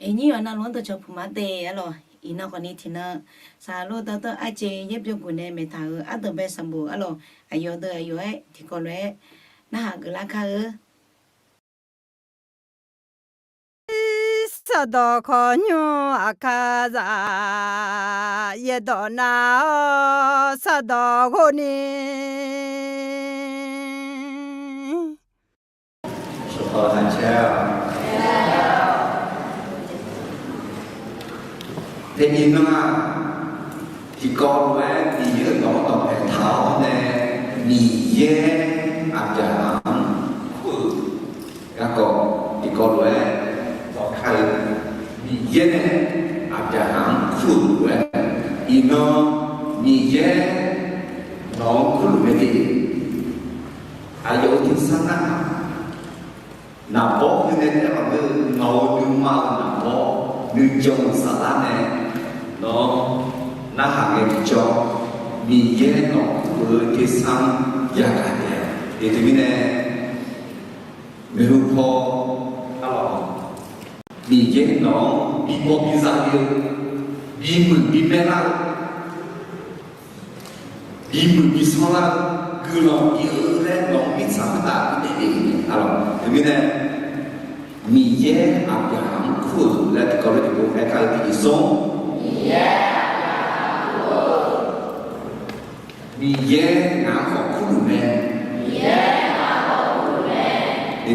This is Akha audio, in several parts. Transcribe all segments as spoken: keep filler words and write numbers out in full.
Iqnyir yawqnan lof-anr dawqcawq puq ma de arlawq. Iqnan khawfni tiqnan saqlor dawrdanr arjeq yaer byov guf nae maeqtaq-euq ardanqbae sanqbof arlawq, aqyawf deuq aqyawf-aer tiqkawv lof-aer narhaq geuflar kar-eu. Saqdawq khawqnymr aqkar zaq, yaerdawq nav-awr saqdawq ghov ni. Teqni nar-aq, tiqkawv lof-aer Miqyaer-euq dawq-anr dawqpaeq taq-awr nae, Miqyaer Aqbyaqhaq-anr kur-euq garkawv tiqkawv lof-aer dawqkar-eu, Miqyaer nae Aqbyaqhaq-anr kur-euq lof-aer, iqnan Miqyaer nawq-anr kurluf mae de. Aqyawf-euq tersar nar, naqbawr heu nae taef-aer maqngeur-eu nawq-euq nuima-euq naqbawr nuijan-euq saflar nae nawq-anr narhaq ngae tiqjawr, Miqyaer nawq-anr kur-eu tersar-anr yagaq taef-a. Teumirnae maeqhu paw, arlawq, Miqyaer nawq-anr bibaw biza le-eu, bimuiq bimaer lar-eu, bimuiq bisanr lar-eu, guiqlanq bi-eu laer nawq-anr mirtsaq khoertav bitaef le-euq mae arlawq. Teumirnae Miqyaer Aqbyaqhaq-anr kur-euq laer tiqkawv lof-aer tiqpov aerkar-eu tiqjeq smr Miqyaer ngaq-anr khawf kurluf mae.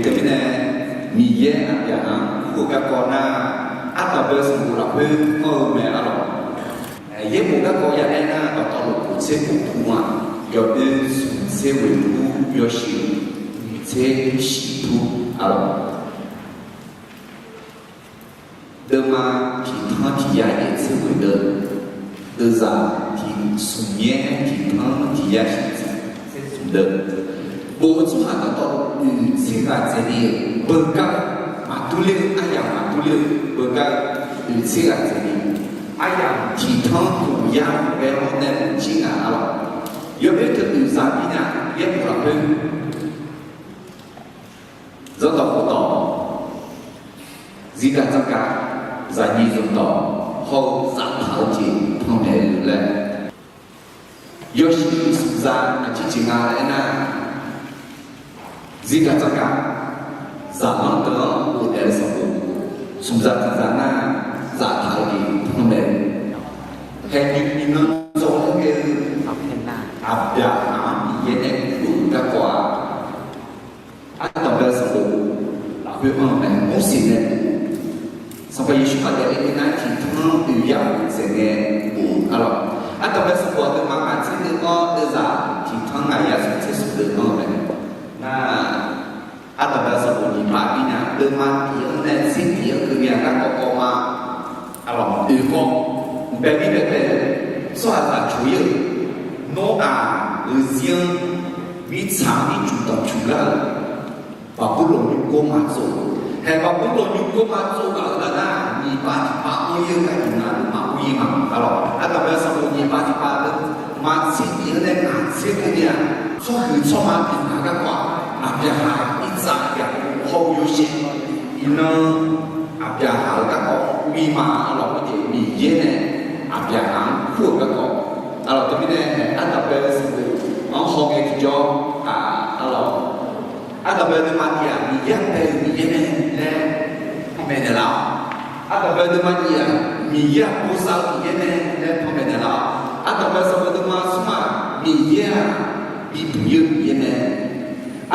Teumirnae Miqyaer Aqbyaqhaq-anr kur-eu garkawv nar, ardanqbae sanqbof lafkhoer anr-eu mae arlawq. Yaerbof garkawv ya aer nar, dawqtawvluf kof tser kof pu-aq, yawdoer smq tser ghoeq pu, yawshuif nyiq tser shiq pu arlawq. Deuvma tiq tanr tiq yar yaef tser ghoeq deuv, deuvzaq tiq smq nyaer tiq tanr tiq yar shif tser smq deuv, bof-eu tsawrhaq dawqtawvluf oeq tser ghaq dzaeqni-eu beugar, maqdur ler-eu aryamq maqdur ler-eu beugar, oeq tser ghaq dzaeqni, aryamq tiq tanr khof yar bae-awr nae maqjir ngaq arlawq. Yawdoer teu oeq zaq mirnae yaerbof lafkhoer zanrdawq khofdawq, zirgaq dzanrgaq, zaqnyiq zanqdawq hawr-eu zaftaq-eu jeq panmaeq-eu laer, yawshuif smqza aqjeq jeq nga laer aernar, zirgaq dzanrgaq, zaqlanr deuq-anr ghofdaef-eu sanqbof, smqza tiqzaq nar, zaftaq-eu jeq panmaeq-eu, haeq nymr iqnan dzawr-aer ghae-eu Aqbyaqhaq-anr Miqyaer nae kur-euq garkawv-aq, ardanqbae sanqbof lafkhoer anr-eu mae. Morseq nae bof, Sanqpaq Yeqsur Kali-anr aer nar, tiq tanr oeq yar khof dzaeq ngae bof-eu arlawq. Ardanqbae sanqbof aqduimaf ngaq tser deuv-anr deuvzaq tiq tanr ngaq yar smq tser smq deuv anr-eu mae. Nar, ardanqbae sanqbof nyiq pav bi nar, deuvma tiq-anr nae tser tiq-anr keuvni-aq garkawv kawv ma. Arlawq, oeq kawv, bae mir bae bae-eu tsawrhaqzaq coq-ir-euq, Noraq-euq zir-anr mirtsaq mircuf danqcuf lar-euq, Baqburlawq nymrgor ma tsov. Haeq Baqburlawq nymrgor ma tsov ghaq-euq nar, nyiq pav tiq pav anr-ir-eu gharduq navluf maqur-ir ma. Arlawq, ardanqbae sanqbof nyiq pav tiq pav deuvma tser tiq-anr nae ngaq tser keuvni-aq, tsawrhuiq tsawrma bif ngaq garkawv-aq, Aqbyaqhaq, Irsaq, Yaqkov hawr-eu yawshaef, iqnan Aqbyaqhaq-euq garkawv bi ma. Arlawq, khoerjeq Miqyaer nae Aqbyaqhaq-anr kur-euq garkawv. Arlawq, teumirnae ardanqbae sanqbof-anr hawngae tiqjawr, arlawq, ardanqbae deuvma tiq-aq, Miqyaer-anr bae-eu Miqyaer mae laer panmaeq naeqlaf-awq. Ardanqbae deuvma nyiq-aq, Miqyaer-aq bosav-eu Miqyaer mae laer panmaeq naeqlaf-awq. Ardanqbae sanqbof deuvma smr-aq, Miqyaer-aq bibuq-ir-eu Miqyaer mae.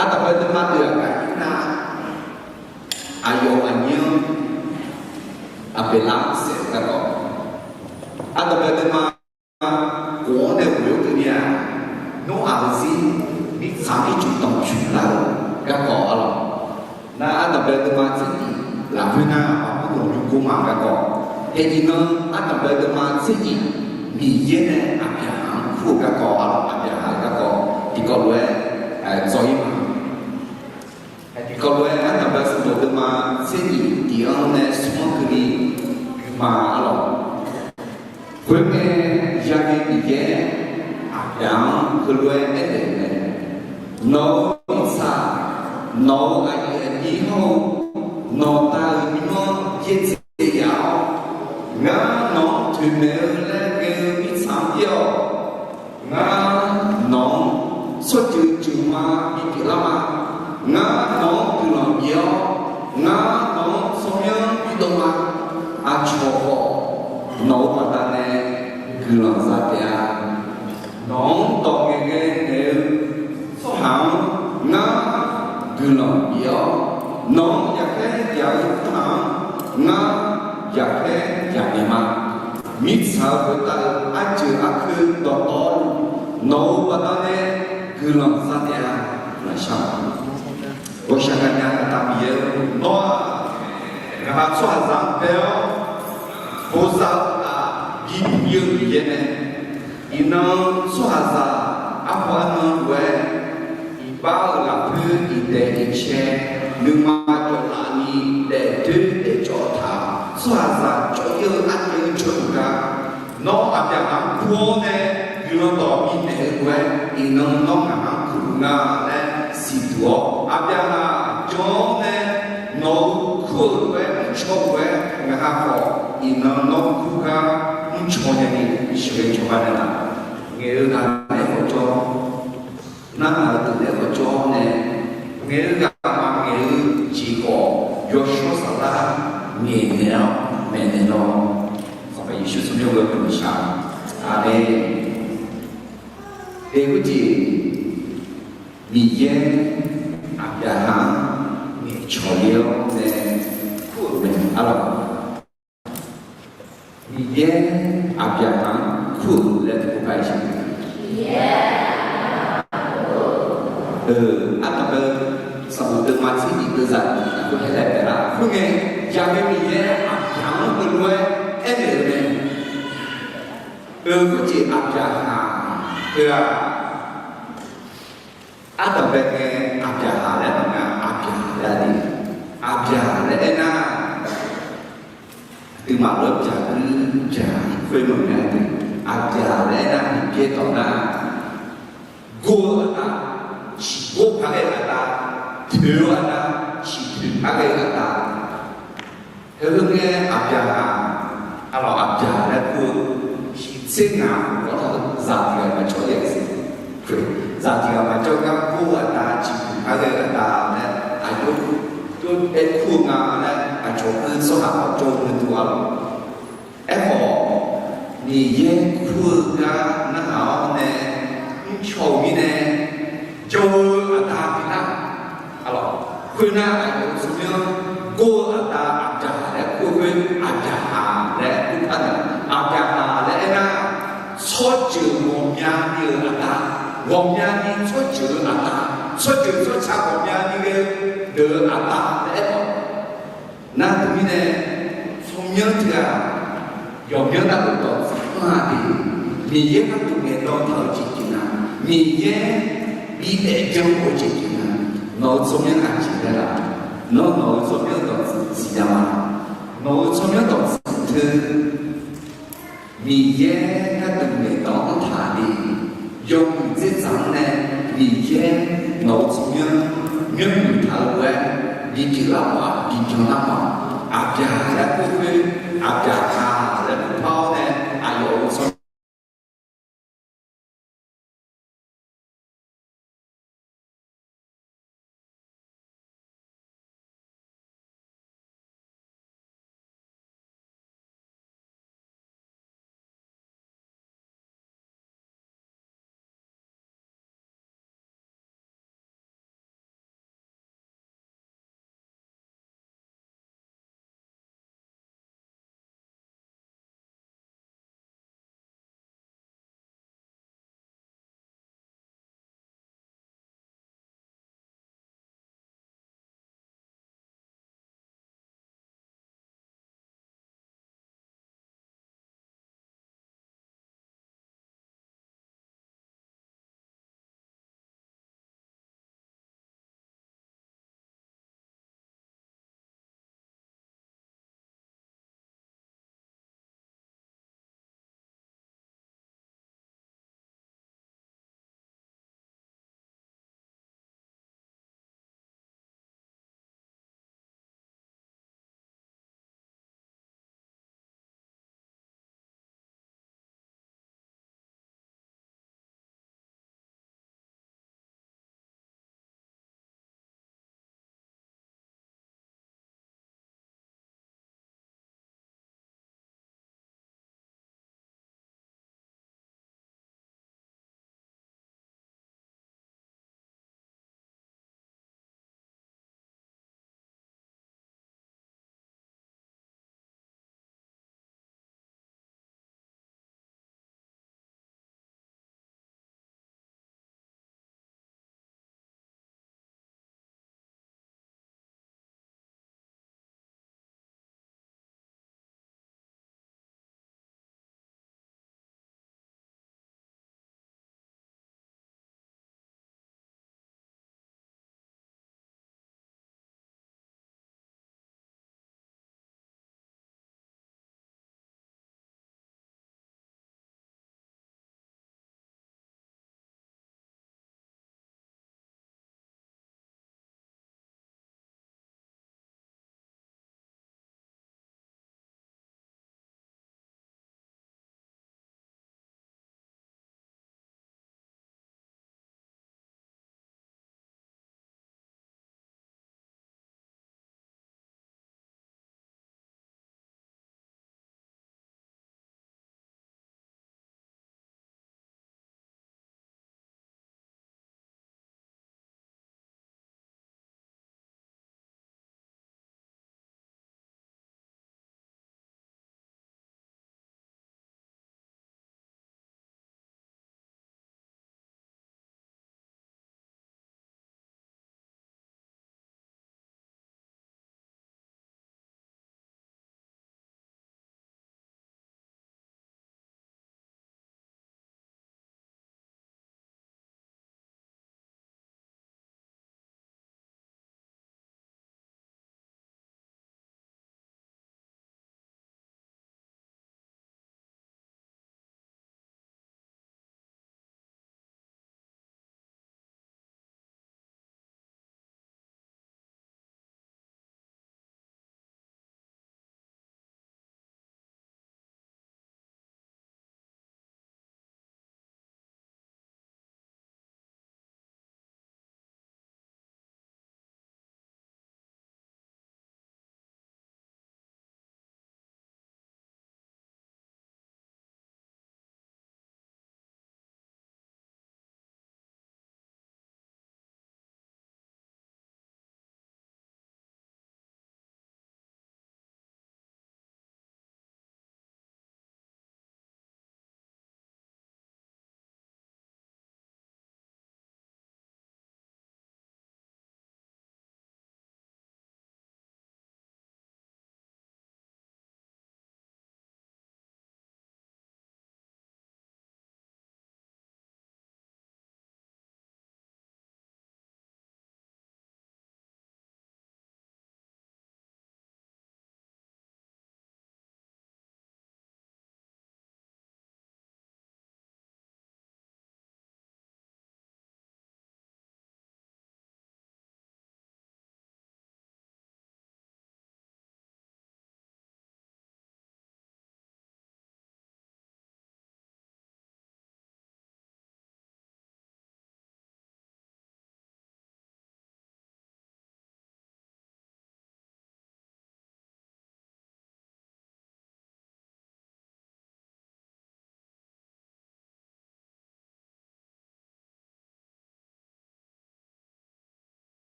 Ardanqbae deuvma oeq-aq, Gaqirnav aqyawf aqnyir-anr Aqbeqlar saef-eu garkawv. Ardanqbae deuvma khof-anr nae ghof-awr keuvni-aq, Noraq-euq zir mirtsaq mircuf danqcuf lar-eu garkawv arlawq. Nar, ardanqbae deuvma tser nyiq lafkhoer nar, Baqburlawq nymrgor ma garkawv. Haeq iqnan ardanqbae deuvma tser nyiq, Miqyaer nae Aqbyaqhaq-anr kur-eu garkawv arlawq, Aqbyaqhaq-euq garkawv tiqkawv lof-aer dzaw-ir ma. Tiqkawv lof-aer ardanqbae sanqbof deuvma tser nyiq tiq-anr nae smr-anr keuvni guima arlawq. Khoerngae, yaghae Miqyaer Aqbyaq-anr heulof-aer aernaeq-euq mae: Nawq-euq mirtsaq, nawq-euq aqyuif aqnyir hawr-eu nawqda-euq nymr-anr yaerdzaeq ya. yaqkhaer yaq-eu taq-anr ngar yaqkhaer yaq naeq ma. Mirtsaq-eu khoertav-eu arjeuq arkeuv dawqtawvluf nawq-euq baqdanae guiqlanq za taef-a. Laqshaq, ghawqshaq gaqnya Aqda Miqyaer-or, nawr-aq, ngaqha tsawrhaqzaq-anr bae-awr, bosav-eu uqtaf bi pyeuf-eu Miqyaer mae. Iqnan tsawrhaqzaq arpawf arnan lof-aer, iqbax-euq lafkhoer iqdaeq iqcae, nuima jawvlaf ni daefdoer daefcawv taq, tsawrhaqzaq cawv-ir-eu aryaer-eu jawrluf gar, nawr Aqbyaqhaq-anr kur-awr nae guiqlanq dawq bifnaeq-eu lof-aer, iqnan nawr ngaq-anr kur-eu nga laer siqduq-awr, Aqbyaqhaq jan-awr nae nawq-euq kur-euq lof-aer mrcaw-eu lof-aer, ngaqha khawf iqnan nawr kur gar mrcaw nae ni sheuqghae cawba naeqlaf. Ngaeq-eu ghaq naeq-aer khawf jawr, narhaq-eu deuq naeq-aer khawf jawr-awr nae, ngaeq-eu ghaq maqngaeq-eu jeq khawf, yawshawr saflar ngaeqnaeq-awr maeqnaeq lawr. Sanqpaq Yeqsur tsawrmyanr ghoe-eu guiqlanq shaq. Aqmeq. Eq, khoerjeq Miqyaer Aqbyaqhaq-anr ngaeqcawq ler-awr nae kur-euq mae arlawq. Miqyaer Aqbyaqhaq-anr kur-euq laer taqpar-aer jeq. Ardanqbae sanqbof deuvma tser nyiq deuvzaq nyiq lafkhoer haer laer taef-a. Khoerngae, yaqmae Miqyaer Aqbyaqhaq-anr heulof-aer aernaeq-eu mae. Khoerjeq Aqbyaqhaq heu-aq, ardanqbae ngae Aqbyaqhaq laer maqnga, Aqbyaq laer-a de. Aqbyaq laer aernar, aqduimaf lof-aer byaq-eu byaq khoer maqnga de. Aqbyaq laer aernar, Miqyaer dawq nar, gor-eu aqda, ciqgor par ghae-eu aqda, toeq-eu aqda, ciqtoeq par ghae-eu aqda. Heu-eu ngae Aqbyaqhaq, arlawq Aqbyaq laer kur-eu, shiqtser ngaq-anr gawrlar-eu zaqdeuq-aq maqcawv-ir-a siq. Zaqdeuq-aq maqcawv gar gor-eu aqda, ciqtoeq par ghae-eu aqda laer aqjox jov-aer kur-eu nga laer aqcawq-eu tsawrhaq-awr jawr-eu duq-a lawq. Aerkhawf, Miqyaer kur-eu gar narhaq-awr nae mrcaw-euq mirnae, jawr-eu aqda bi nar, arlawq, khoernar aqyawf-euq tsawrmyanr gor-eu aqda Aqbyaqhaq laer kur-eu khoer Aqbyaqhaq laer kur par naeq. Aqbyaqhaq laer aernar, tsawrjeuq ghawqmyani-euq aqda, ghawqmyani tsawrjeuq-eu aqda, tsawrjeuq tsawrca ghawqmyani ghae-eu deuq-eu aqda laer aerkhawf, nar teumirnae, tsawrmyanr teu-aq, yawqmyanr navluf dawqtsuif anr-a de. Miqyaer gharduq ngaeqdan taq-eu jeq pyeuf nar, Miqyaer bidaef janr-eu jeq pyeuf nar, nawq-euq tsawrmyanr aqjeq laer laf? Nawr nawq-euq tsawrmyanr dawqtsuif siqnya ma? Nawq-euq tsawrmyanr dawqtsuif teu Miqyaer gharduq ngaeqdan-anr taq de. Yawmuiq dzerdzaq-anr nae Miqyaer nawq-euq tsawrmyanr myanrmuiq taq-eu lof-aer bipyeuf lar mawf-aq, bibyan lar mawf-aq, Aqbyaq laer kur khoer Aqbyaqhaq laer kur par-awr nae aqyawf-euq tsawrmyanr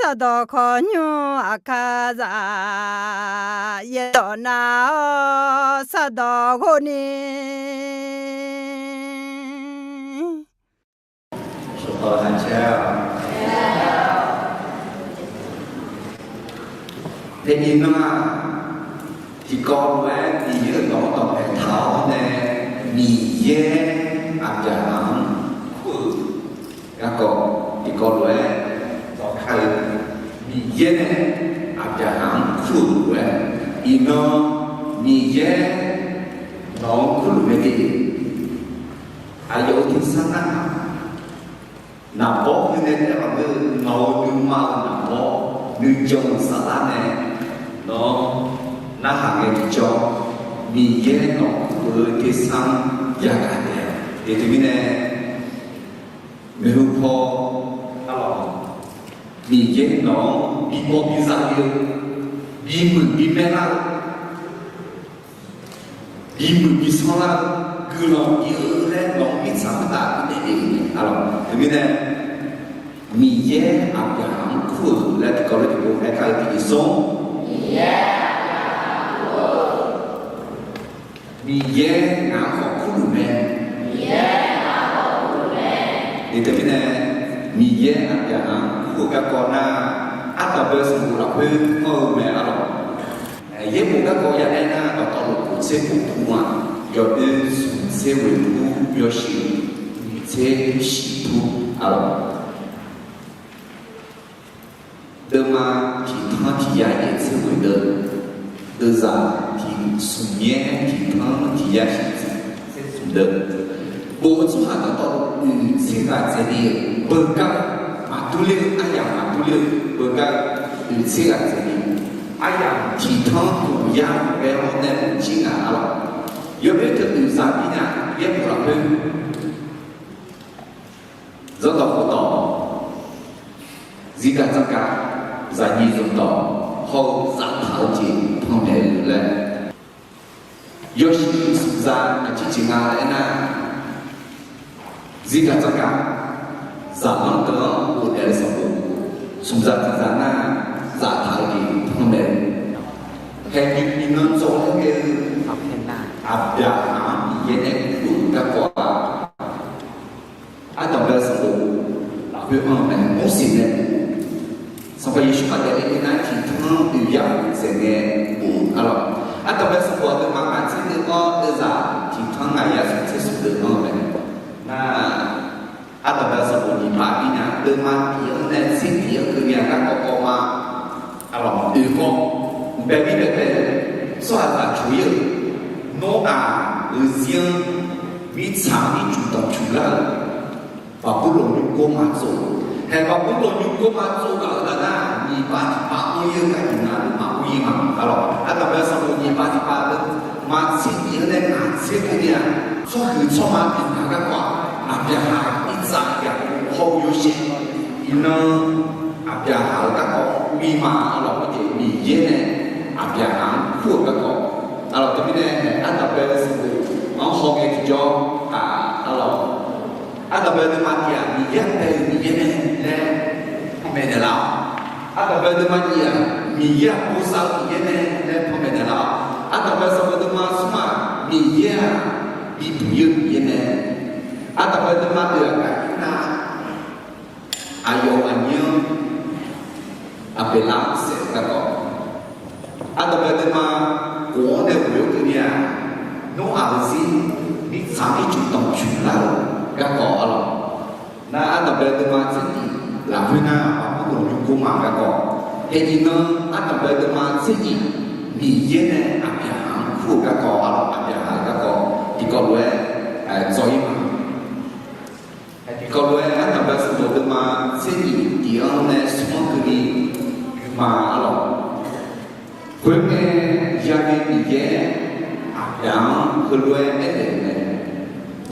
Sardawq khawqnymr aqkar zaq, yaerdawq nav-awr sardawq ghov ni. Teqni nar-aq, tiqkawv lof-aer Miqyaer-euq dawq-anr dawqpaeq taq-awr nae, Miqyaer Aqbyaqhaq-anr kur-euq garkawv tiqkawv lof-aer dawqkar-eu, Miqyaer nae Aqbyaqhaq-anr kur-euq lof-aer, iqnan Miqyaer nawq-anr kurluf mae de. Aqyawf-euq tersar narhaq, naqbawr heu nae taef-aer maqngeur-eu nawq-euq nuima-euq naqbawr nuijan-euq saflar nae nawq-anr narhaq ngae tiqjawr, Miqyaer nawq-anr kur-eu tersar-anr yagaq taef-a. Teumirnae, maeqhu paw, arlawq, Miqyaer nawq-anr bibaw biza le-eu, bimuiq bimaer lar-eu, bimuiq bisanr lar-eu, guiqlanq bi-eu laer nawq-anr mirtsaq khoertav bifnaeq le-euq mae, arlawq. Teumirnae, Miqyaer Aqbyaqhaq-anr kur-euq laer tiqkawv lof-aer tiqpov aerkar-eu tiqjeq smr. Miqyaer ngaq-anr khawf kurluf mae. Teumirnae, Miqyaer Aqbyaqhaq-anr kur-eu garkawv nar, ardanqbae sanqbof lafkhoer anr-eu mae, arlawq. Yaerbof garkawv ya aer nar, dawqtawvluf kof tser kof pur-aq, yawdoer smq tser ghoeq pur, yawshuif nyiq tser shiq pur, arlawq. Deuvma tiq tanr tiq yar yaef tser ghoeq deuv, deuvzaq tiq smq nyaer tiq tanr tiq yar shiq tser smq deuv, bof-eu tsawrhaq dawqtawvluf uiq tser ghaq dzaeqle-eu beugar, maqdur ler-eu aryamq maqdur ler-eu beugar, uiq tser ghaq dzaeqle, aryamq tiq tanr khof yar ghae-awr nae mr jir ngaq, arlawq. Yawdoer teu uiqzaq mirnya yaerbof lafkhoer Zanrdawq khofdawq, zirgaq dzanrgaq, zaqnyiq zanqdawq hawr-eu zaftaq-eu jeq panmaeq-eu laer, yawshuif smqza aqjeq jeq nga laer aernar, zirgaq dzanrgaq, zaqlanr deuq-anr ghofdaef-eu sanqbof, smqza tiqza nar, zaftaq-eu jeq panmaeq-eu, haeqnymr iqnan tsawv-aer ghae-eu, Aqbyaqhaq-anr Miqyaer nae kur-euq garkawv-aq, ardanqbae sanqbof lafkhoer anr-eu mae. Morseq nae bof, Sanqpaq Yeqsur khaqdae le nar tiq tanr oeq yar khof dzaeq nae bof-eu, arlawq. Ardanqbae sanqbof aqduimaf ngaq tser deuv-anr deuvzaq tiq tanr ngaq yar smq tser smq deuv anr-eu mae. Nar, ardanqbae sanqbof nyiq pav bi nya deuvma tiq-anr nae tser tiq-anr keuvnya garkawv kawv ma, arlawq, oeq kawv, bae mir bae bae, tsawrhaqzaq coq-ir-euq, Nawr-aq, euq zir-anr mirtsaq-anr ircuf tanqcuf lar-euq Baqburlawq nymrgawr ma tsov. Haeq Baqburlawq nymrgawr ma tsov ghaq-euq taf nar, nyiq pav tiq pav anr-ir-eu gharduq navluf maqur-ir ma, arlawq. Ardanqbae sanqbof nyiq pav tiq pav deuvma tser tiq-anr nae ngaq tser keuvnya, tsawrhuiq tsawrma bifnaeq-eu garkawv-aq, Aqbyaqhaq, Irsaq, Yaqkov hawr-eu yawshaef, iqnan Aqbyaqhaq-euq garkawv bi ma, arlawq. Hawjeq Miqyaer nae Aqbyaqhaq-anr kur-euq garkawv, arlawq. Teumirnae ardanqbae sanqbof-anr hawngae tiqjawr, arlawq, ardanqbae deuvma tiq-aq, Miqyaer-anr bae-euq Miqyaer mae laer panmaeq naeqlaf-awq. Ardanqbae deuvma nyiq-aq, Miqyaer-aq bosav-eu Miqyaer mae laer panmaeq naeqlaf-awq. Ardanqbae sanqbof deuvma smr-aq, Miqyaer-aq bibuq-ir-eu Miqyaer mae. Ardanqbae deuvma oeq-aq, gaqir nar, aqyawf aqnyir-anr Aqbeqlar-anr saef-eu garkawv. Ardanqbae deuvma khof-anr nae ghoe-awr keuvni-aq, Nawr-aq, euq zir mirtsaq-anr ircuf tanqcuf lar-euq garkawv, arlawq. Nar, ardanqbae deuvma tser nyiq lafkhoer nar, Baqburlawq nymrgawr ma garkawv. Haeq iqnan ardanqbae deuvma tser nyiq, Miqyaer nae Aqbyaqhaq-anr kur-euq garkawv, arlawq, Aqbyaqhaq-euq garkawv tiqkawv lof-aer dzawr-ir ma. Tiqkawv lof-aer ardanqbae sanqbof deuvma tser nyiq tiq-anr nae smr-anr keuvni ma, arlawq. Khoerngae, ya'ni Miqyaer Aqbyaqhaq-anr heulof-aer aernaeq-euq mae.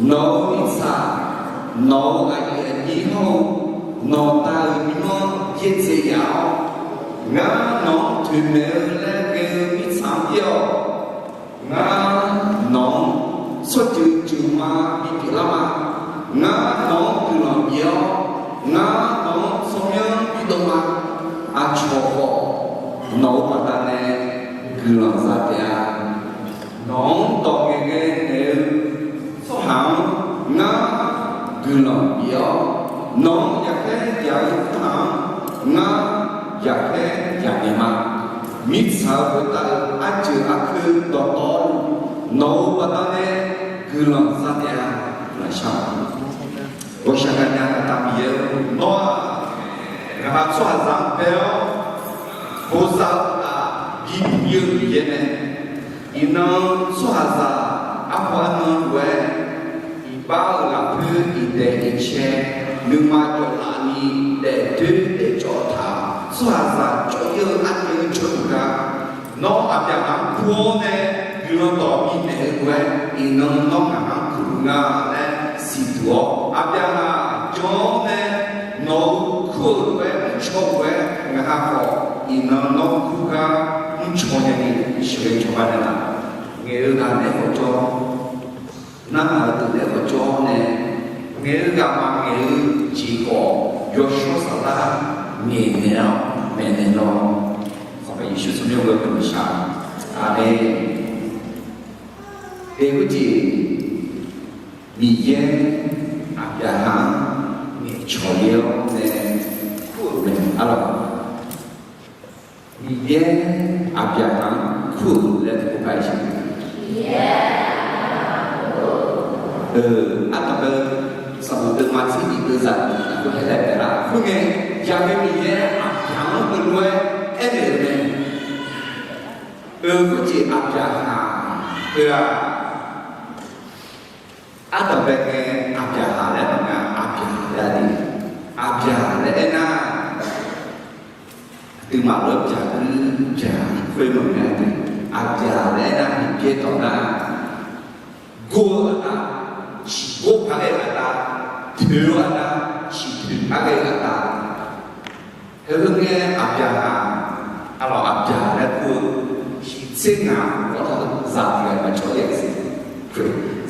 Nawq-euq mirtsaq, nawq-euq aqyuif aqnyir hawr-eu nawqda-euq nymr-anr byaerdzae yaf-awr, ngar nawq-anr toeqmaeq-eu laer ghae-eu mirtsaq-anr byaer-awq. Ngar nawq-anr tsawrjeuq jeuqma bipyeuf lar ma. Ngar nawq-anr guiqlanq bif-awr, ngar nawq-anr tsawrmyanr bidov ma. guiqlanq za taef-a. Nawq-anr dawq ngaeqghae naeq-eu tsawrhaq-anr ngar guiqlanq bif-awr, nawq-anr yaqkhaer yaq-eu tsawrhaq-anr ngar yaqkhaer yaq naeq ma. Mirtsaq-eu khoertav-eu arjeuq arkeuv dawqtawvluf, nawq-euq baqdanae guiqlanq za taef-a. Laqshaq, ghawqshaq gaqnya Aqda Miqyaer-or, nawr-aq, ngaq-euq tsawrhaqzaq-anr bae-awr, bosav-eu uqtaf, bi pir-eu Miqyaer mae. Iqnan tsawrhaqzaq arpawf arnan lof-aer, iqbax-euq lafkhoer iqdaeq iqcae, nuima jawqlaf ni daefdoer daefcawv taq, tsawrhaqzaq cawv-ir-eu arnaeq-eu jawrluf gar, nawr Aqbyaqhaq-anr kur-awr nae guiqlanq dawq bifnaeq-eu lof-aer, iqnan nawr ngaq-anr kur-eu nga laer siqduq-awr, Aqbyaqhaq jan-awr nae nawq-euq kur-eu lof-aer mrcaw-eu lof-aer, ngaq ha khawf iqnan nawr kur gar mrcaw nae ni sheuqghae cawba naeqlaf. Ngaeq-eu ghaq naeq-aer khawf jawr, narhaq-eu deuq naeq-aer khawf jawr-awr nae, ngaeq-eu ghaq maqngaeq-eu jeq khawf, Yawshawr Saflar ngaeqnaeq-awr maeqnaeq lawr. Sanqpaq Yeqsur tsawrmyanr ghoe-eu guiqlanq shaq. Aqmeq. Eq, khoerjeq Miqyaer Aqbyaqhaq-anr ngaeqcawq ler-awr nae kur-euq mae arlawq. Miqyaer Aqbyaqhaq-anr kur-euq laer tov par-iq siq. Ardanqbae sanqbof deuvma tser nyiq deuvzaq tiq tiq khoer haelaer taef lar. Khoerngae, yaqmae Miqyaer Aqbyaqhaq-anr heulof-aer aernaeq-euq mae. Eq, khoerjeq Aqbyaqhaq heu-aq, ardanqbae ngae Aqbyaqhaq laer maqnga, Aqbyaq laer-a de. Aqbyaq laer aernar, aqduimaf lof-aer byaq-eu byaq khoer maqnga de. Aqbyaq laer aernar, Miqyaer dawq nar, gor-eu aqda, ciqgor par ghae-eu aqda, toeq-eu aqda, ciqtoeq par ghae-eu aqda. Heu heu ngae Aqbyaqhaq, arlawq Aqbyaq laer kur-eu, shiqtser ngaq-anr khawf taq-eu zaq tiq ghaq maqjawr-a siq.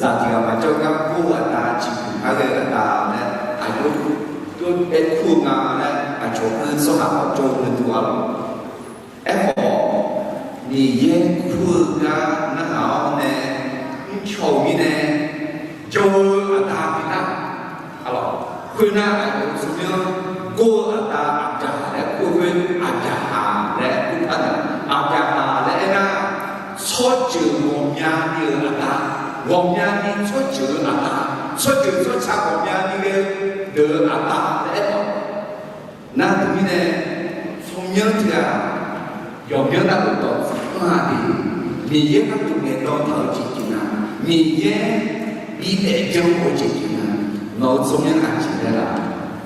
Zaq tiq ghaq maqjawr gar gor-eu aqda, ciqtoeq par ghae-eu aqda laer aqjox-aer kur-eu nga laer aqcawq-eu tsawrhaq khawf jawr-eu gharduq arlawq. Aerkhawf, Miqyaer kur-eu gar narhaq-awr nae mrcaw-euq mirnae, jawr-eu aqda tiq nar, arlawq, khoernar aqyawf-euq tsawrmyanr gor-eu aqda Aqbyaqhaq laer kur-eu khoer, Aqbyaqhaq laer kur par nae, Aqbyaqhaq laer aernar, tsawrjeuq ghawqmyani-euq aqda, ghawqmyani tsawrjeuq-eu aqda, tsawrjeuq tsawrca ghawqmyani ghae-eu deuq-eu aqda laer aermawf. Nar teumirnae, tsawrmyanr tiq ghaq yawqmyanr navluf dawqtsuif anr-a de. Miqyaer gharduq ngaeqdan taq-eu jeq jeq nga, Miqyaer bidaef janr-eu jeq jeq nga. Nawq-euq tsawrmyanr aqjeq laer laf?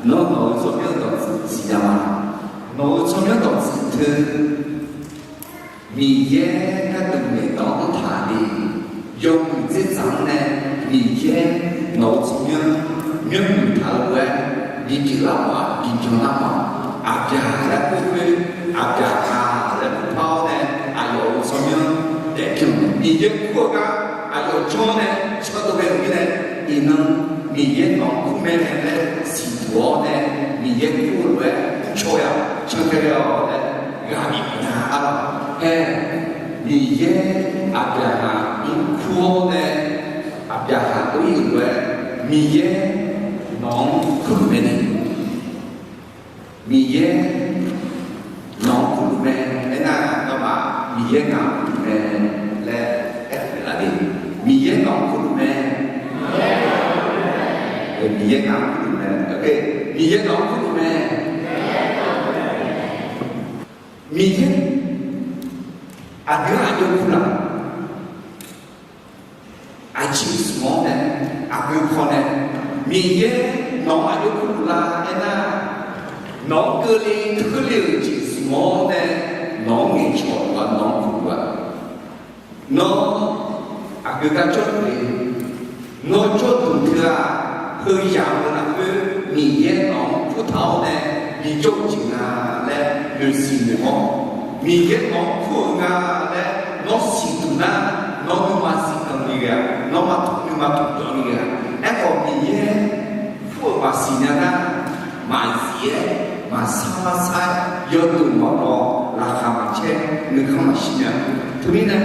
Nawr nawq-euq tsawrmyanr dawqtsuif siqnya ma? Nawq-euq tsawrmyanr dawqtsuif teu Miqyaer gharduq ngaeqdan-anr taq-a de. Yawmuiq dzerdzaq-anr nae Miqyaer nawq-euq tsawrmyanr myanrmuiq taq-eu lof-aer, bipyeuf lar mawf-aq, bibyan lar mawf-aq, Aqbyaq laer kur khoer, Aqbyaqhaq laer kur par-awr nae, aqyawf-euq tsawrmyanr daefbyan-eu Miqyaer kur-eu gar aqyawf janr-awr nae cawdov ghae-euq mirnae, iqnan Miqyaer nawq-anr kur mae laer siqduq-awr nae, Miqyaer kur-eu lof-aer caw-a, can tae ghae-awq laer ghaq bif bif nar arlawq. Aer, Miqyaer Aqbyaqhaq-anr kur-awr nae, Aqbyaqhaq ur-ir-euq lof-aer, Miqyaer nawq-anr kurluf mae ni. Miqyaer nawq-anr kurluf mae. Aernar, nawmaf Miqyaer ngaq-anr kurluf mae laer aer-eu lar de. Miqyaer nawq-anr kurluf mae. Miqyaer ngaq-anr kurluf mae. Miqyaer nawq-anr kurluf mae. Miqyaer aqdui-anr aqjox kurlaf? Aqjeq smq-awr nae, aqgeu paw nae, Miqyaer nawq-anr aqjox kurluf lar aernar, nawq-anr keuvle keuvle-euq jeq smq-awr nae, nawq-anr ngaeqcawq luf-a, nawq-anr kurluf-a. Nawr aqgeu gar jawrduq le? Nawr jawrduq teu-aq, heu yamq-eu lafkhoer Miqyaer nawq-anr kurtaq-awr nae bijawr-eu jeq nga laer noeqsiq noeq-awr, Miqyaer nawq-anr kur-euq nga laer nawr siqduq nar, nawr nuima siqdanq ni ghae-a, nawr maqtmq nuima tmqdanq ni ghae-a. Aerkhawf Miqyaer kur-euq maqsiq nya nar, maqzif-aer, maqsar marsar-aer, yawduq maqbaw, laqkhaq maqcaer, nuikhanr maqshir nya. Teumirnae,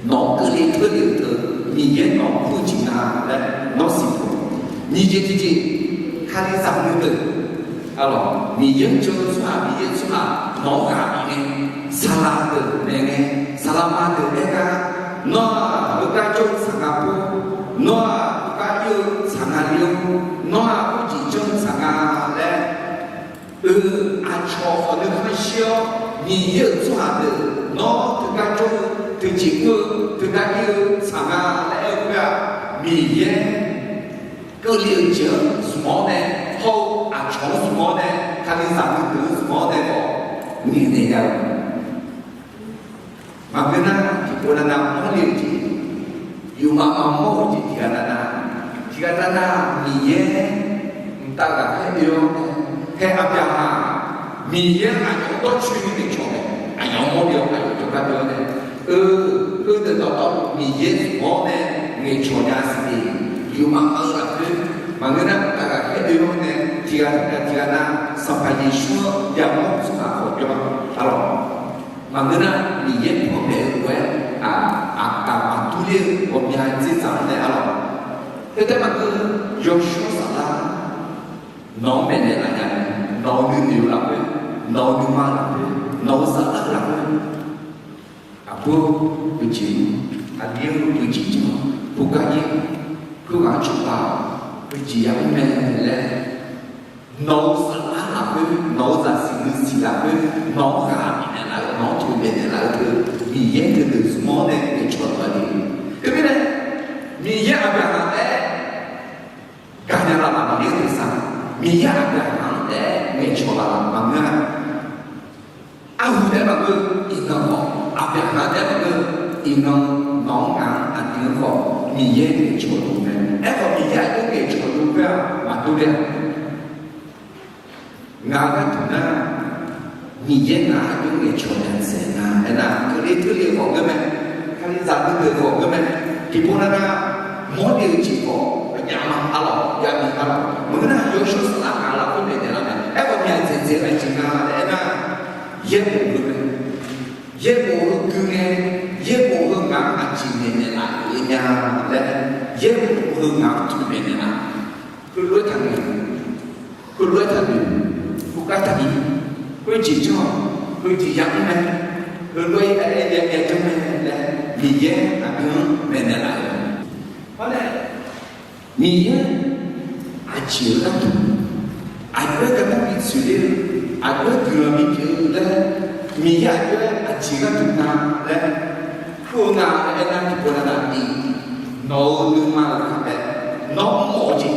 nawq-anr keuvle teurle-euq teu, Miqyaer nawq-anr kur-eu jeq nga laer nawr siqduq. Nyiq jeq tiqjeq, Kalizaq nuideuq, arlawq, Miqyaer-anr jan-eu tsawrhaq, Miqyaer-eu tsawrhaq nawq-anr ghaq bif ngae, saqlaq deuq maeq ngae, saqlaq ma deuq aer gar, nawr-aq heugar jawr-eu tsaq nga pov, nawr-aq heugar ir-eu tsaq nga le-awr, nawr-aq khoerjeq janr-eu tsaq nga laer, eu, aqcawq khawf nuikhanr shir-awr, Miqyaer-euq tsawrhaq deuq nawr teugar jawr-eu, teujeq mr-eu, teugar ir-eu tsaq nga laer aer-eu khoer-aq, Miqyaer keuvle-euq jeq-anr zmq-awr nae, hawr-eu aqcawq-anr zmq-awr nae, Kalizaq nuideuq-anr zmq-awr nae khawf, ngaeqnaeq nya-eu Maqngeur nar, tiqpov navnav mawrle-eu jeq, yufmaf maqmawr-eu jeq tiqghaq navnav, tiqghaq navnav Miqyaer mqtav ghaqkhaer oe-awr nae, hae Aqbyaqhaq, Miqyaer aqyawf-anr dawrcoeni maeqcawq mae, aqyawf-anr mawrle-awr aqyawf jawrgar deuv-awr nae, eu, heudeuq dawqtawvluf Miqyaer zmq-awr nae ngaeqcawq nya siq-eu, yufmaf maqmawr-eu lafkhoer, maqngeur nar mqtav ghaqkhaer oe-awr nae, tiqghaq tiqghaq tiqghaq nar, Sanqpaq Yeqsur-anr yamawr-eu tsawrhaq khawf jawr-a, arlawq. Maqngeur nar, Miqyaer panmaeq-eu lof-aer, aq, aq, aq, aqdurler-eu ghawqmya dzerdzaq-anr nae arlawq. Khoertav maqngeur, yawshawr saflar nawq-anr maeqnaeq laf nya-eu, nawq-euq nuinoeq-eu lafkhoer, nawq-euq nuima-eu lafkhoer, nawq-euq saflar-eu lafkhoer, aqbur-eu jeq, aqli-eu jeq janr, khoergar ir, khoerghaq-anr cawba-awq, heujeq yamr mae laer, nawq-euq saflar lafkhoer, nawq-euq zaqsiq nuisiq lafkhoer, nawq-anr ghaq bifnaeq laf-eu, nawq-anr toeqmaeq naeq laf-eu teu, Miqyaer teudeuq zmq-awr nae ngaeqcawq taq-eu le. Teumirnae, Miqyaer Aqbyaqhaq-aer gaqnya laf maqngeur-a, Miqyaer Aqbyaqhaq-anr taef-aer ngaeqcawq laf maqngeur-a. Arhu taef-aer maqngeur, iqnan khawf, Aqbyaqhaq taef-aer maqngeur, iqnan nawq-anr ngaq-anr aqdui-anr khawf Miqyaer ngaeqcawq luf mae. Aerkhawf Miqyaer aqjox ngaeqcawq luf khoer-aq maqdur ler-a. Ngaq-euq gharduq nar, Miqyaer ngaq-anr aqjox ngaeqcawq nya dzaeq nga aernar, keuvle teurle-eu khawf ngeur mae, Kalizaq nuideuq khawf ngeur mae, tiqpov navnav mawrle-eu jeq khawf aqjav ma arlawq, jav ni arlawq. Maqngeur nar, yawshawr saflar ngaq lafkhoer maeqnaeq laf mae. Aerkhawf myaq dzaeqdzaeq-eu aqjeq nga laer aernar, yaerbof-eu mae. Yaerbof-eu gui ngae, yaerbof-eu ngaq-anr aqjeq maeqnaeq laf-euq nya laer, yaerbof-eu ngaq-anr toeqmaeq naeq laf. Heulof-aer taqnoeq, heulof-aer taqnoeq, khoergar taqbi, khoerjeq janr-awq, heujeq yamr mae, heulof-aer aer-aer ya ya janr mae laer, Miqyaer aqdui-anr maeqnaeq laf-euq mae. Hawr nae, Miqyaer aqjeq-eu gharduq, aqjox-aer gardanr bi tsoeq ler-eu, aqjox-aer guiqlanq bipyeuf-eu laer, Miqyaer aqjox-aer aqjeq gharduq nga laer, kur-eu nga laer aernar, tiqpov navnav ni, nawq-euq nuima-euq kharpaev, nawr mr-awq jeq,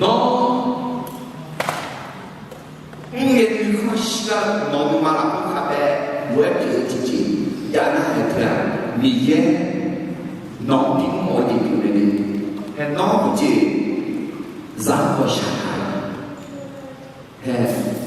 nawr mr ngae nuikhanr shirlar-eu nawq-euq nuima lafkhoer kharpaev lof-aer pyeuf-eu tiqjeq jav nar, haeq teu-aq, Miqyaer nawq-anr bi mr-awq jeq pyeuf mae ni, hae nawr tiqjeq zaq-anr ghawqshaq taq-eu, hae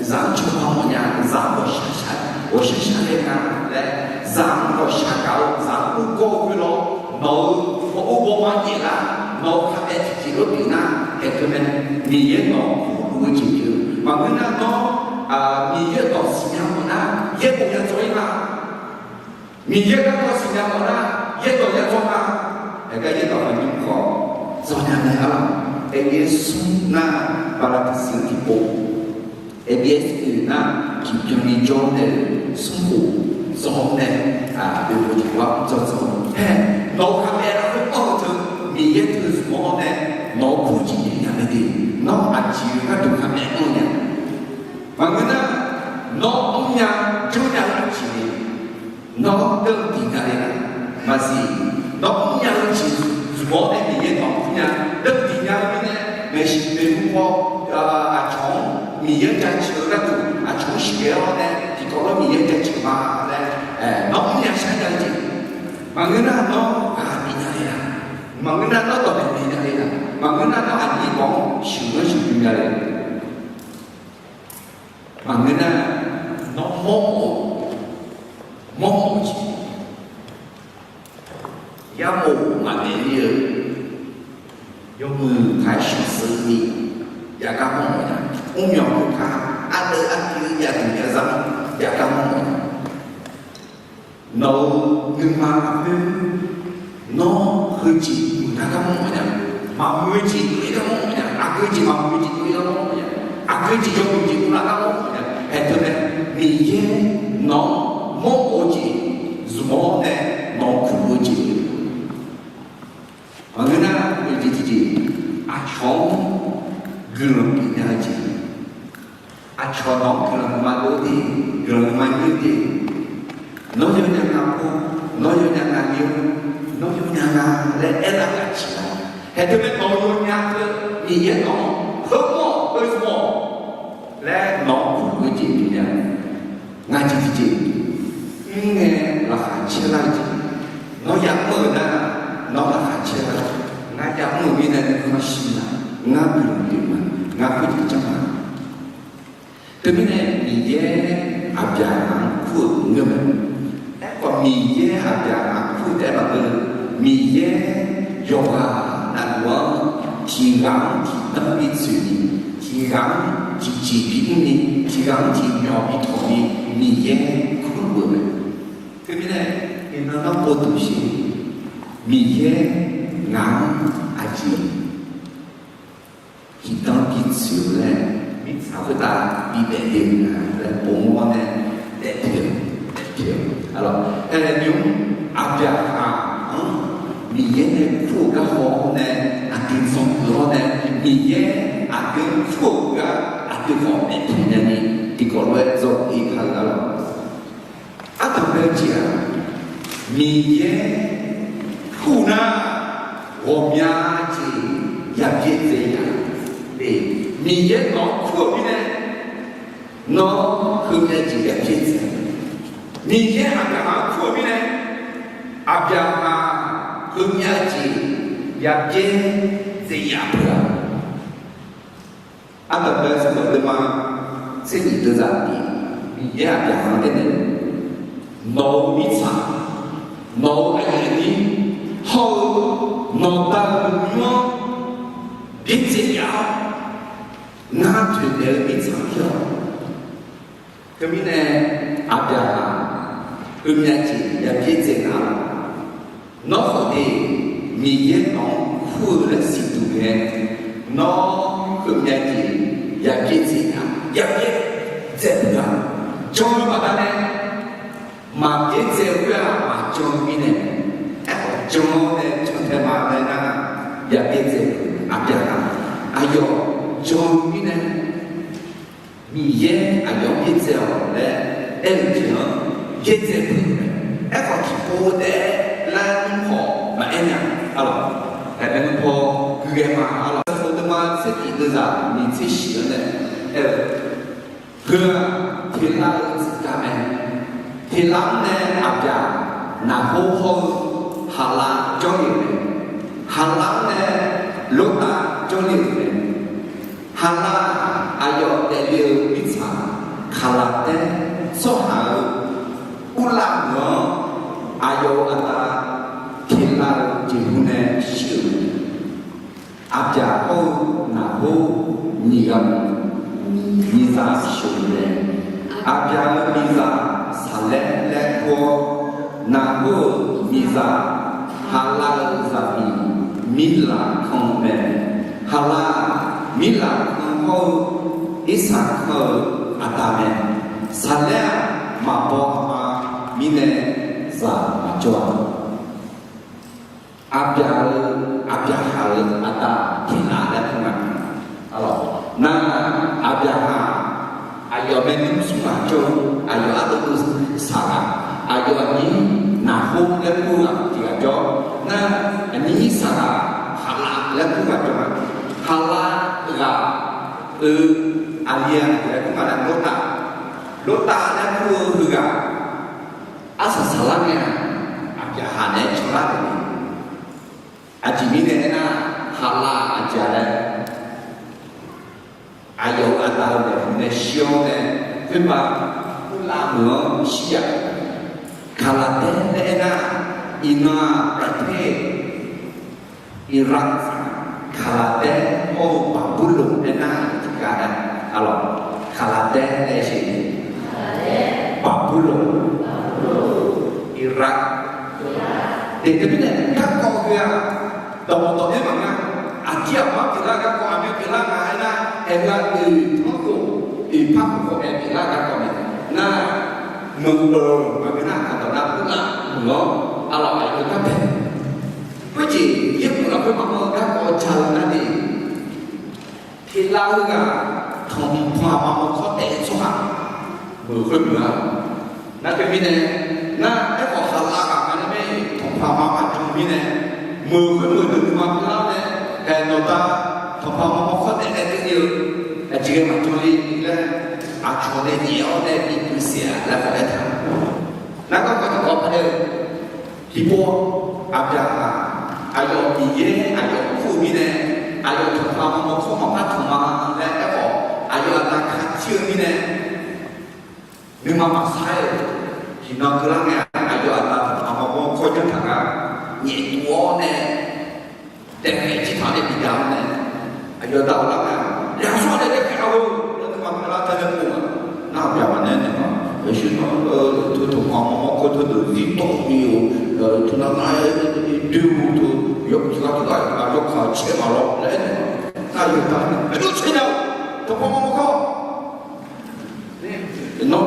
zaq-anr cawba mawfnya, zaq-anr ghawqshaq shaq, ghawqshaq shaq laer nga laer, zaq-anr ghawqshaq gaq-eu, zaq-anr ur gawr-eu khoerlof, nawq-euq baw ur baw ma jaeq lar, nawq-euq kharpaev tiqjeq lof pyeuf nar, haeq teu mae, Miqyaer nawq-anr kurluf-eu jeq pyeuf-eu maqngeur nar, nawr Miqyaer dawq siqnya mawf nar, yaerbof ya dzawr-ir ma. Miqyaer garkawv siqnya mawf nar, yaerdawq ya dzawr ma. Haeq gar yaerdawq maqnymr khawf, dzawrnya nae arlawq. Aernaeq smr nar, bala tiqsiq tiqpov, aernaeq smr nar, tiqbyan ni jawr nae smr khof dzawr nae, oeqpov tiqpov-anr dzawr dzawr-eu hae, nawq-euq kharpaev lafkhoer anr-eu teu, Miqyaer teu zmq-awr nae, nawq-euq kur-eu jeq nya mae de. Nawr aqjeq-eu gharduq kharpaev anr-eu nya. Maqngeur nar, nawr mrnya jawrnya-eu aqjeq ni, nawr deuv diq nya le-a. Maqsiq, nawr mrnya-eu jeq zmq-awr nae Miqyaer nawq mrnya deuv diq nya-eu mirnae, maeqshi maeqhu paw aqcawq-anr Miqyaer jaceuq-eu gharduq aqcawq-anr sheuqghae-awr nae tiqkawv lawr Miqyaer jaceuq ma laer, nawr mrnya shar nya-eu jeq. Maqngeur nar nawr ghaq bif nya le-a. Maqngeur nar nawr dawqmaeq bif nya le-a. Maqngeur nar nawr aqnyir bawq-anr sheuqghanr sheuqbymr nya le. Maqngeur nar, nawr mawrmawf-eu, mawrmawf-eu jeq, yaerbof maqmaeq ler-eu, yawmuiq kaq-aer shawqshaq ni, jav gar mawrmawf nya. Mrmyawq khoerkaq ardeuv ardui-eu yadmq yazar-anr jav gar mawrmawf nya. Nawq-euq nuima lafkhoer, nawr heujeq muiqlar gar mawr-eu nya, maqmuiq-eu jeq muiq-ir gar mawr-eu nya, aqgeu jeq maqmuiq-eu jeq muiq-ir gar mawr-eu nya, aqgeu jeq yawmuiq jeq muiqlar gar mawr-eu nya. Haeq teu mae, Miqyaer nawq-anr mawrbof-eu jeq zmq-awr nae nawq-anr kurluf-eu jeq. Maqngeur nar, oeq jeq tiqjeq, aqcawq-anr guiqlanq bifnaeq-eu jeq, aqcawq nawq-anr guiqlanq nuima dov-eu de, guiqlanq nuima nyoer de, nawr yawnya nga pov, nawr yawnya nga nyoer, nawr yawnya nga laer aerlar-eu aqjeq-a. Haeq teu mae, nawq-eu yawnya teu Miqyaer nawq-anr heumawr-awq, heuzmq-awq laer nawq-anr kurluf-eu jeq pyeufnya. Ngar jeq tiqjeq, mr ngae laqkhaq caerlar-eu jeq, nawr yamr-euq nar, nawr laqkhaq caerlar, ngar yamr-euq mirnae nuikhanr shir nar, ngar guiqlanq pyeuf ma, ngar khoerjeq janr ma. Teumirnae Miqyaer Aqbyaqhaq-anr kur-euq ngeur mae. Aerkhawf Miqyaer Aqbyaqhaq kur taef-aer maqngeur-eu, Miqyaer yawqghaq navluf-anr tiq ghaq-anr tiqdanr bitsoeqni, tiq ghaq-anr tiqjeq bimrni, tiq ghaq-anr tiqmyawq bitawqni Miqyaer kurluf-eu mae. Teumirnae iqnan nar pov duq sher, Miqyaer ngaq-anr aqjeq tiqdanr bitsoeq-eu laer mirtsaq khoertav bidaef le-eu nga laer povmawr nae daefpyeuf, daefpyeuf-eu. Arlawq, aernaeq nymr Aqbyaqhaq-anr Miqyaer nae kur-eu garkawv-awr nae, aqdui zanqdui-awr nae, Miqyaer aqdui-anr kur-euq gar aqdui khawf daefpyeuf nyani, tiqkawv lof-aer dzawgeuf-ir kar-eu arlawq. Ardanqbae-eu jeq-aq, Miqyaer kur nar ghawqmya jeq yabyaer dzae ya. Miqyaer nawq-anr kur-euq mirnae, nawr heumya jeq yabyaer dzae. Miqyaer Aqbyaqhaq kur-euq mirnae, Aqbyaqhaq heumya jeq yabyaer dzae ya peuq-a. Ardanqbae sanqbof deuvma tser nyiq deuvzaq ni, Miqyaer Aqbyaqhaq-anr aernaeq, nawq-euq mirtsaq, nawq-euq aqyuif aqnyir hawr-eu nawqda-euq nymr-anr byaerdzae ya-awr, ngar toeqdaef-eu mirtsaq pyeuf-awq. Teumirnae Aqbyaqhaq heumya jeq yabyaer dzae nar, nawr khawf de, Miqyaer nawq-anr kur-eu laer siqduq ngae, nawr heumya jeq yabyaer dzae nar, yabyaer dzae peuq-a. Jan-eu baqdanae maqbyaer dzae-eu khoer-aq, maqjan-eu mirnae, aerkhawf jan-awr nae jantae ma laer nar, yabyaer dzae peuq. Aqbyaqhaq aqyawf jan-eu mirnae, Miqyaer aqyawf-anr byaerdzae-awq laer aer-eu jeq-anr byaerdzae peuq-eu mae. Aerkhawf tiqpov taef-aer laer nymr paw maqaer nya. Arlawq, aernaeq nymr paw gui ghae ma. Arlawq, sanqbof deuvma tser nyiq deuvzaq ni tser shif-anr nae aer-eu, heu-aq, Teqlav-euq tsuif gaq mae. Teqlav-anr nae Aqbyaq, Naqhor hawr-eu Haqlav jawrle-euq mae. Haqlav-anr nae Lortav jawrle-euq mae. Haqlav aqyawf daefle-eu mirtsaq Kaqlaqtaer tsawrhaq-euq urlav meuq-anr aqyawf-euq aqda Teqlav-euq jeqhu nae shir-euq mae. Aqbyaq hawr-eu Naqhor nyiq ghaq miqzaq sheuq-eu mae. Aqbyaq-euq miqzaq Saqlaer laer kur-awr, Naqhor-euq miqzaq Haqlav-euq zaqmiq Mirlaq kan-eu mae. Haqlav-aq, Mirlaq kan hawr-eu Irsaq kan-euq aqda mae. Saqlaer-aq, maqbaw aqma mirnae zaq maqjawr-a. Aqbyaq-euq, Aqbyaqhaq-euq aqda Teqlav laer kur nga. Arlawq, nar Aqbyaqhaq aqyawf maernmr smr ghaq jawr-eu, aqyawf ardov dov saqghaq, aqyawf aqnyir Naqhor laer kur-eu ghaq tiq ghaq jawr. Nar aqnyir saqghaq Haqlav laer kur ghaq jawr nga. Haqlav ghaq-euq aqli-aq laer kur nga laer Lortav, Lortav laer kur-eu heughaq arsaq saqlar ngae-aq, Aqbyaqhaq naeq-aer cawlar taef-a. Aqjeq mirnae aernar, Haqlav aqjeq-a laer, aqyawf-euq aqda-euq maeqhu nae shir-awr nae, khoerbav urlav meuq-anr shir-aq. Kaqlaqtaer laer aernar, iqnan-aq, ประเทศ Iraq, Kaqlaqtaer hawr-eu Baqburloq aernar tiqgar-a. Arlawq, Kaqlaqtaer laer siq, Baqburloq, Tiqlar. Teumirnae garkawv heu-aq, dawqmawq dawq-aer maqngeur. Aqdir aqmar tiqlar garkawv aqmyan tiqlar ngaq aernar, aer-eu-aq oeq tanrkhof, oeq par khof khawf mae tiqlar garkawv mae. Nar, meuq-eu maqngeur nar, aqdawq nar khoernav meuq-awr arlawq aqyawf-eu garpae. Khoerjeq yaerbof lafkhoer maqanr-eu garkawv ja-eu nar de, tiqlar heughaq tanqpanq aqma mawrkawr taef-eu tsawrhaq meuq khoermeuq-a. Nar teumirnae, nar aerkhawf khaqlav ghaq nga nar mae, tanqpanq aqma maqjan mirnae, meuq khoermeuq deuq nuima lar nae, haeq nawqda tanqpanq aqma mawrkawr taef-aer teuv-ir-eu, aqjeq ghae maqjan le laer, aqcawq nae nyaef-awr nae bi puiv siq-a laer khawf aertaq. Nar garkawv tiqkawv paq-aer-eu, tiqpov-aq, Aqbyaqhaq aqyawf Miqyaer aqyawf kur-eu mirnae, aqyawf tanqpanq aqma mawrkawr maqpar tanq ma laer aerkhawf, aqyawf aqda kaqtir-eu mirnae, nuima maqsar-aer-euq tiqnan keuvlar ngae-aq, aqyawf aqda tanqpanq aqma mawrkawr janr taq nga, nyaef tuv-awr nae, daefkhaeq jir taq nae bidaq-awr nae, aqyawf dawq lar ngae-aq, yaqsawr nae daefkhaeq-a heu, nuima keuvlar tae nae pov-a. Nar Aqbyaqhaq nae naeq-a, yawshuir nar, tanqpanq aqma mawrkawr teu deuq zir tawv-eu, teu nar nar, doer-eu teu, yawqgar tiqgar tiqgar yawkaq caer maqlawr laer aernaeq-a. Nar yawqgar nar, aqjox caer nya-eu, tanqpanq aqma mawrkawr nawr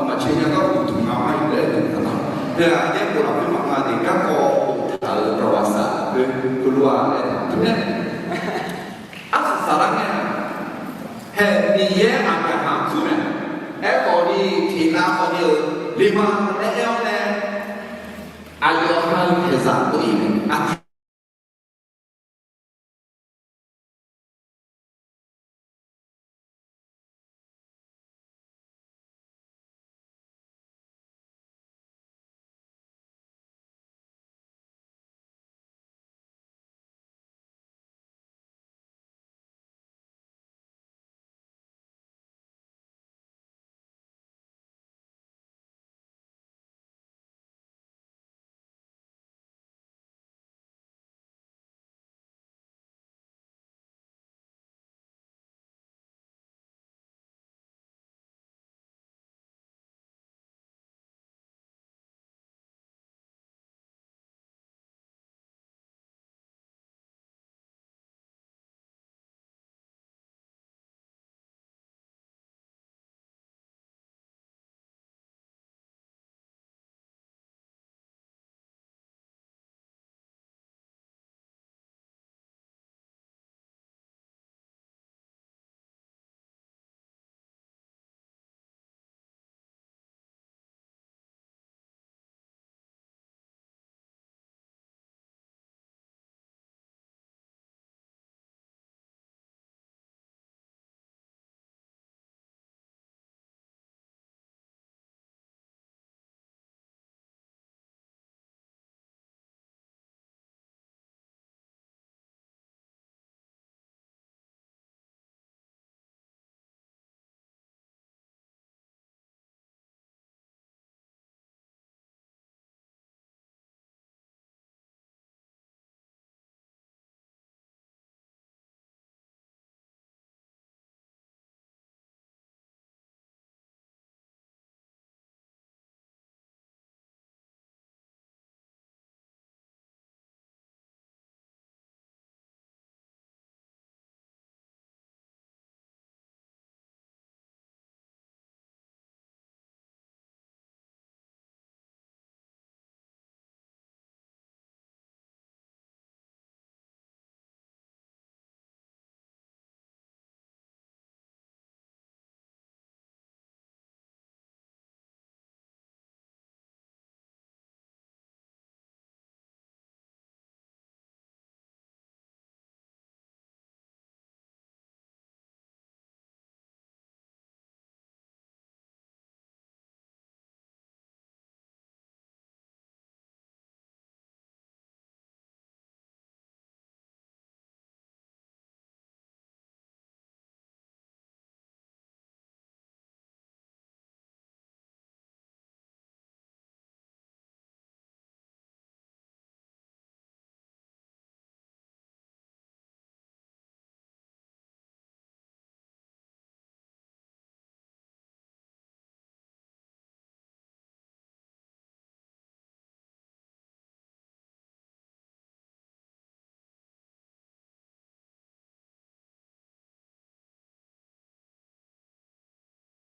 maqcaer nya gar uqduq nga ma-ir laer aernaeq-a. Nar, yaerbof lafkhoer maqnga de garkawv boftaq-euq dawqghaq saq lafkhoer keuvlof-a laer aertaq-euq mae. Arsaq saqlar ngae-aq, haeq Miqyaer Aqbyaqhaq kur mae. Aerkhawf ni tiqnav khawf ni-euq lema laer aer-awr nae, aqyawf ha-eu haeqzaq dov-ir mae. Aqdir